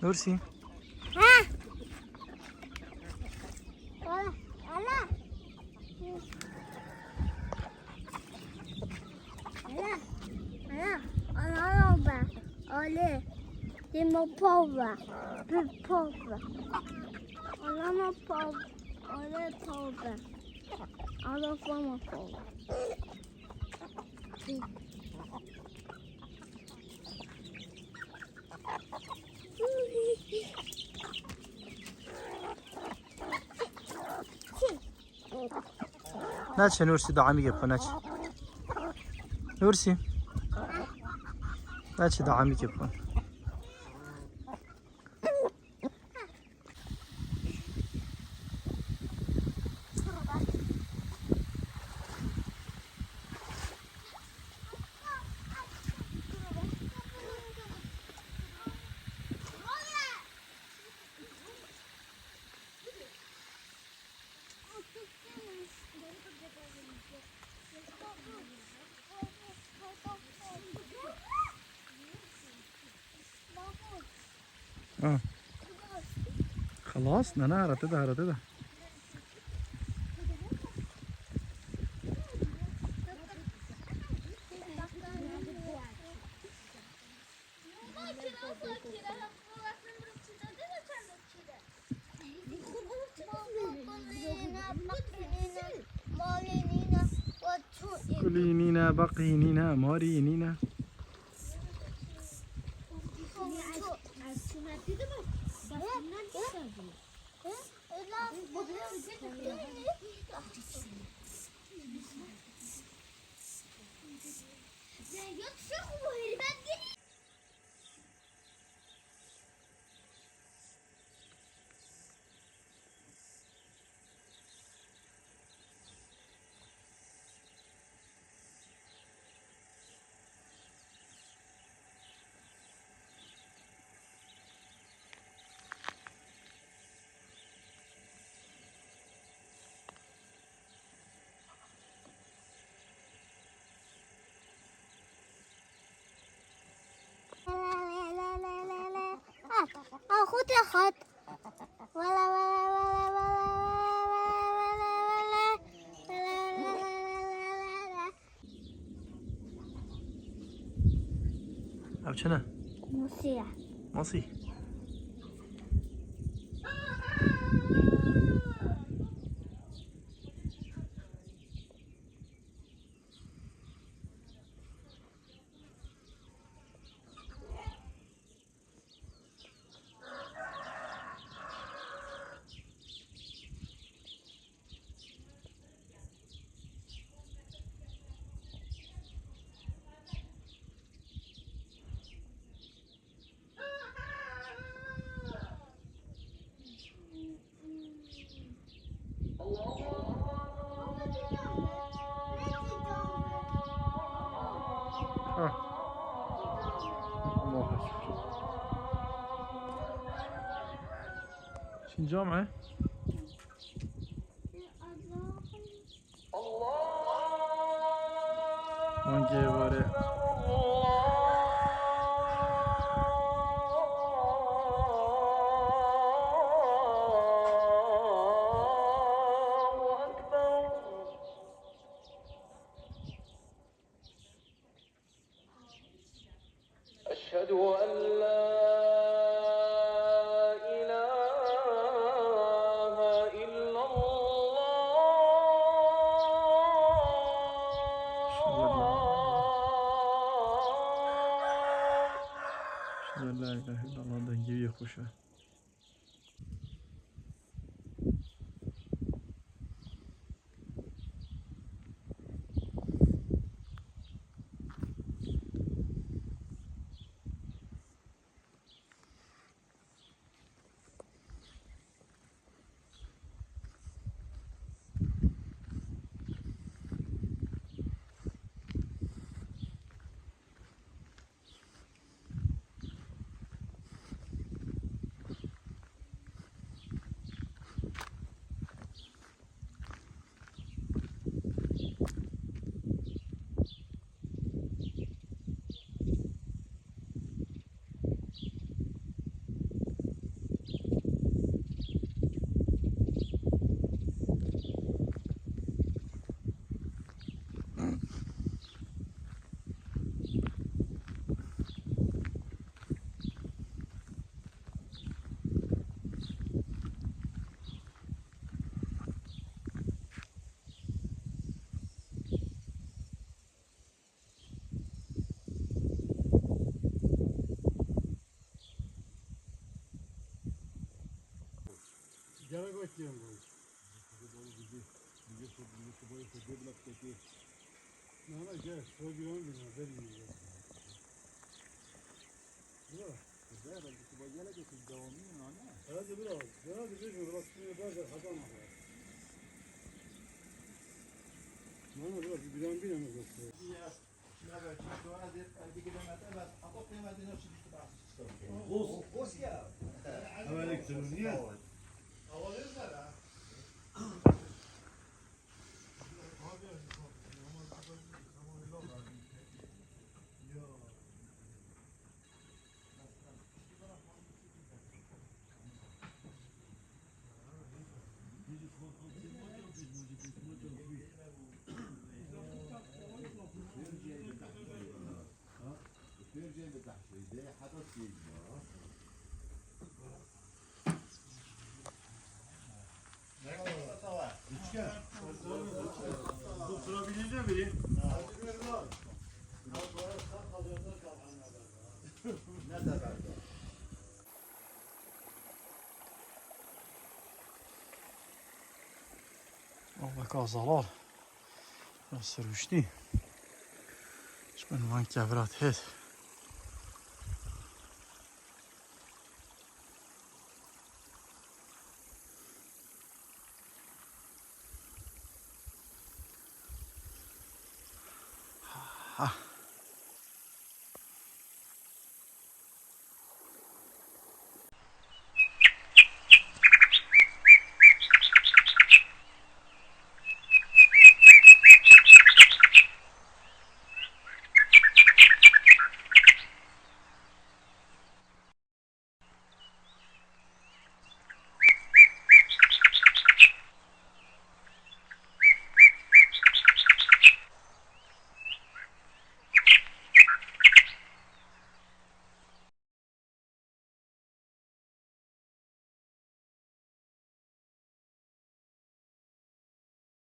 نورسی. ها. ولا ولا ولا ولا ولا ولا pauvre, plus pauvre. On est pauvre, on est pauvre. On est vraiment pauvre. ناچە نورسی دەعامیگە بخۆ ناچ. نورسی ناچە دەعامیگە بخۆ. اه خلاص نه نه هرتده هرتده. كلينينا بقينينا مارينينا. خد خط ولا ولا ولا ولا ولا ولا ولا ولا. ئەو چنە؟ موسيقى. ماسی. ها. الله أكبر. شين جامعة؟ مانگێ وارێ. الله أكبر. أشهد أن لا إله إلا الله. أشهد أن لا إله إلا الله دەنگی خۆشە. ئاوەکە زەڵاڵ لە سروشتی چ بن وان کەڤرات هێت. ها.